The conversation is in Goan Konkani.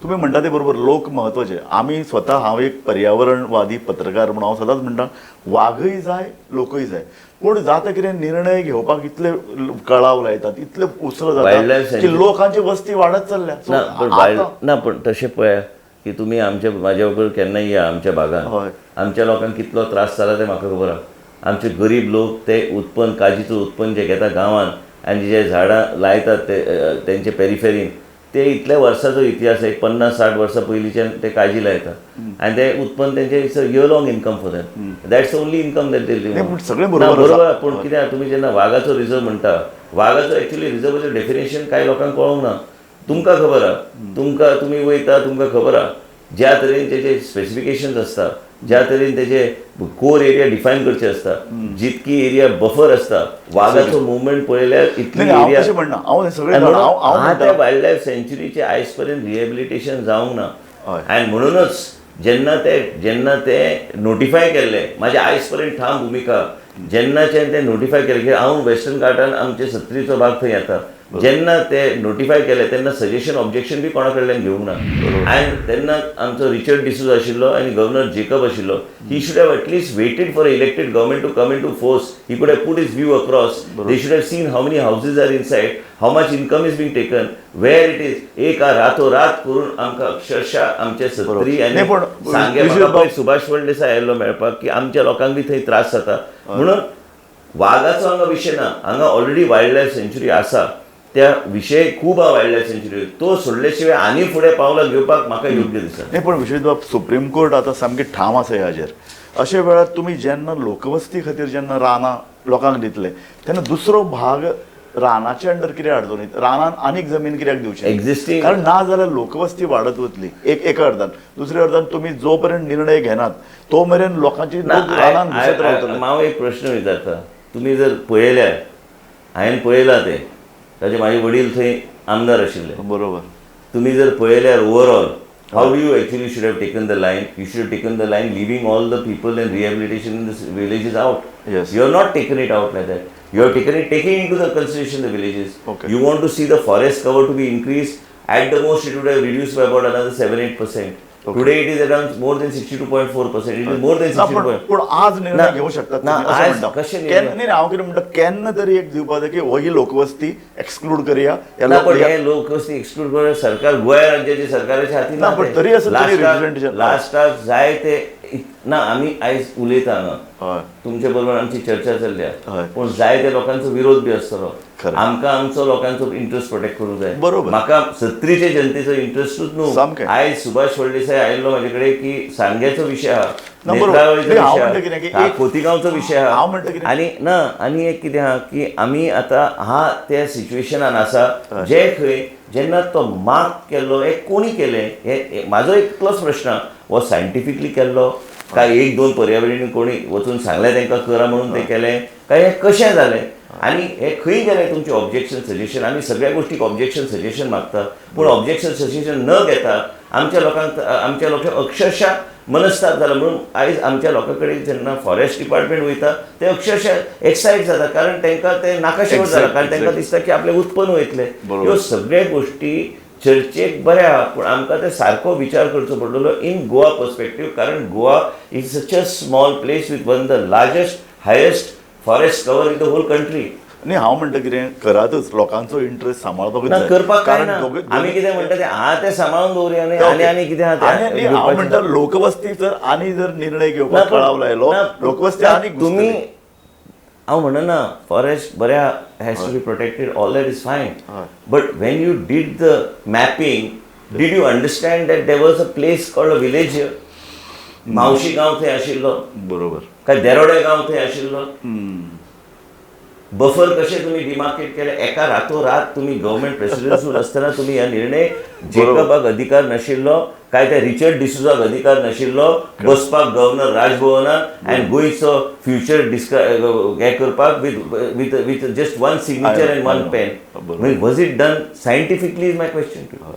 तुमी म्हणटा ते बरोबर, लोक महत्वाचे. आमी स्वता, हांव एक पर्यावरणवादी पत्रकार म्हणून हांव सदांच म्हणटा, वागय जाय, लोकय जाय. पूण जाता कितें, निर्णय घेवपाक इतले कळाव लायतात, इतले उसरो जाता Wildlife की sanctuary. लोकांची वस्ती वाडत चल्ल्या. So, ना पण ना, पण तशें पळया की तुमी आमच्या म्हाज्या बरोबर केन्नाय या आमच्या भागान. आमच्या लोकांक कितलो त्रास जाला तें म्हाका खबर आहा. आमचे गरीब लोक ते उत्पन्न, काजीचो उत्पन्न जे घेता गांवान आनी जे झाडां लायतात ते तेंचे पेरिफेरीन, ते इतल्या वर्साचो इतिहास, एक 50-60 वर्सां पयलींच्यान ते काजी लायतात आनी ते उत्पन्न तेंचे, it's a year long income for them, that's only income that they. नाही, पण सगळें बरोबर आसा. बरोबर, पूण कितें आहा, तुमी जेन्ना वागाचो रिजर्व म्हणटा, वागाचो एक्चुअली रिजर्वाचें डेफिनेशन कांय लोकांक कळोंक ना. तुमकां खबर आहा, तुमकां, तुमी वयता, तुमकां खबर आहा, ज्या तरेन तेजे स्पेसिफिकेशन्स आसता, ज्या तरेन तेजे कोर एरिया डिफायन करचे आसता, जितकी एरिया बफर आसता, वागाचो मुवमेंट पळयल्यार इतली नाही, हांव एरिया. तशें म्हणना, हांव हें सगळें जाणा. हांव हांव हा, त्या म्हणटा वायल्ड लायफ सँच्युरीचे आयज पर्यंत रिहेबिलिटेशन जावंक ना. आनी म्हणूनच जेन्ना ते नोटिफाय केल्ले, म्हाजे आयज पर्यंत ठाम भुमिका, जेन्नाच्यान ते नोटिफाय केले की हांव वेस्टर्न घाटान आमचे सत्तरीचो भाग थंय येता, जेन्ना ते नोटिफाय केले तेन्ना सजेशन, ऑब्जेक्शन बी कोणा कडल्यान घेवंक ना. आनी तेन्ना आमचो रिचर्ड डिसूज आशिल्लो आनी गव्हर्नर जेकब आशिल्लो. He should have at least waited for elected government to come into force. He could have put his view across. They should have seen how many houses are inside, how much income is being taken, where it is. एक रातोरात करून आमकां अक्षरशः आमचे सत्री आनी नाही, पण सांगे विश्वजित म्हाका बाब- पळय सुभाष फळदेसाय आयिल्लो मेळपाक की आमच्या लोकांक बी थंय त्रास जाता म्हणून. वागाचो हांगा विशय ना. हांगा ऑलरेडी वायल्ड लायफ सँच्युरी आसा, त्या विशय खूब आहा. वायल्ड लायफ सँच्युरी तो सोडले शिवाय आनी फुडें पावलां घेवपाक म्हाका योग्य दिसना. नाही, पण विश्वजित बाब, सुप्रीम कोर्ट आतां सामकी ठाम आसा हाजेर. अशे वेळार तुमी जेन्ना लोकवस्ती खातीर जेन्ना रानां लोकांक दितले तेन्ना दुसरो भाग रानाच्या अंडर कित्याक हाडचो न्ही? रानान आनीक जमीन कित्याक दिवची? Existing- कारण ना जाल्यार लोकवस्ती वाडत वतली एक एका अर्दान. दुसऱ्या अर्दान तुमी जो पर्यंत निर्णय घेनात तो मेरेन लोकांची ना. लोक रानान घुसत रावतले. हांव एक प्रश्न विचारता, तुमी जर पळयल्यार, हांवें पळयलां तें, ताचे म्हाजे वडील थंय आमदार आशिल्ले. तुमी जर पळयल्यार, overall how you actually should have taken the line, you should have taken the line leaving all the people and rehabilitation in the villages out. You have not taken it out like that. You have taken it taking into the consideration the villages. You want to see the forest cover to be increased. At the most, it would have reduced by about another 7-8%. Today it is around more than 62.4%. It is more than ना, 62. पण पूण आज निर्णय ना, घेऊ शकतात ना, तुम्ही, अशें आज म्हणटा. कशें निर्णय? नाही, हांव कितें म्हणटा, केन्ना तरी एक दिवपा जाय की हो ही लोकवस्ती एक्सक्लूड करया ह्या ना, पण हे लोकवस्ती एक्सक्लूड करून सरकार, गोंय राज्याचे सरकाराच्या हाती. ना, पण तरी आसत तरी representation. लास्टाक जाय ते ना, आमी आयज उलयता हांगा, तुमचे बरोबर आमची चर्चा चल्ल्या, पूण जाय ते लोकांचो विरोध बी आसतलो. आमकां आमचो लोकांचो इंट्रस्ट प्रोटेक्ट करूंक जाय. म्हाका सत्तरीचे जनतेचो इंट्रस्टूच न्हू. आयज सुभाष फळदेसाय आयिल्लो म्हाजे कडेन की सांग्याचो विशय आहा, ना, बरोबर. नेत्रावळीचो नाही, हांव विशय म्हणटा कितें की आहा, खोतीगांवचो विशय आहा. हांव म्हणटा कितें- आनी ना, आनी एक कितें आहा की आमी आतां हा त्या सिच्युएशनान आसा जे खंय जेन्ना तो मार्क केल्लो, हे कोणी केलें, हे म्हाजो एक प्लस प्रश्न आहा. हो सायंटिफिकली केल्लो काय एक दोन पर्यावरणीय कोणी वचून सांगलें तांकां करा म्हणून ते केलें, काय हें कशें जालें आनी हे खंय गेलें तुमचें ऑब्जेक्शन सजेशन? आमी सगळ्या गोश्टीक ऑब्जेक्शन सजेशन मागता, पूण ऑब्जेक्शन सजेशन न घेता आमच्या लोकांक, आमच्या लोकांक अक्षरशः मनस्ताप जाला. म्हणून आयज आमच्या लोकां कडेन जेन्ना फॉरेस्ट डिपार्टमेंट वयता ते अक्षरशः एक्सायट जाता, कारण तांकां ते नाकाशें जाला, कारण तांकां दिसता की आपलें उत्पन्न वयतलें. ह्यो सगळ्या गोश्टी चर्चेक बऱ्या आहा, पूण आमकां ते सारको विचार करचो पडटलो इन गोवा पर्सपेक्टीव, कारण Goa is such a small place with one the largest, highest forest cover in the whole country. न्ही, हांव म्हणटा कितें, करातच, लोकांचो इंट्रस्ट सांबाळपाकूच ना जाय. करपाक काय कारण ना, आमी कितें म्हणटा ते आहा तें सांबाळून दवरुया न्ही. आनी आनी कितें आहा आनी तें न्ही, हांव घेवपाचें. म्हणटा लोकवस्ती जर आनी जर निर्णय ना, घेवपाक कळाव लायलो, ना, लोकवस्ती ना, आनी तुमी, हांव म्हणना, फॉरेस्ट बऱ्या has to be protected, all that is fine, but when you did the mapping, did you understand that there was a place called a village? Mavshi गांव थंय आशिल्लो काय देरोडे गांव थंय आशिल्लो? बफर कशें तुमी डिमार्केट केले एका रातोरात? तुमी गव्हर्मेंट प्रेसिडेन्सून आसतना तुमी ह्या निर्णय, जेकबाक अधिकार नाशिल्लो काय त्या रिचर्ड डिसुजाक अधिकार नाशिल्लो बसपाक गव्हर्नर राजभवनात आनी गोंयचो फ्युचर डिस्क्रायब हें करपाक with just one signature and one pen? Was it done scientifically is my question to.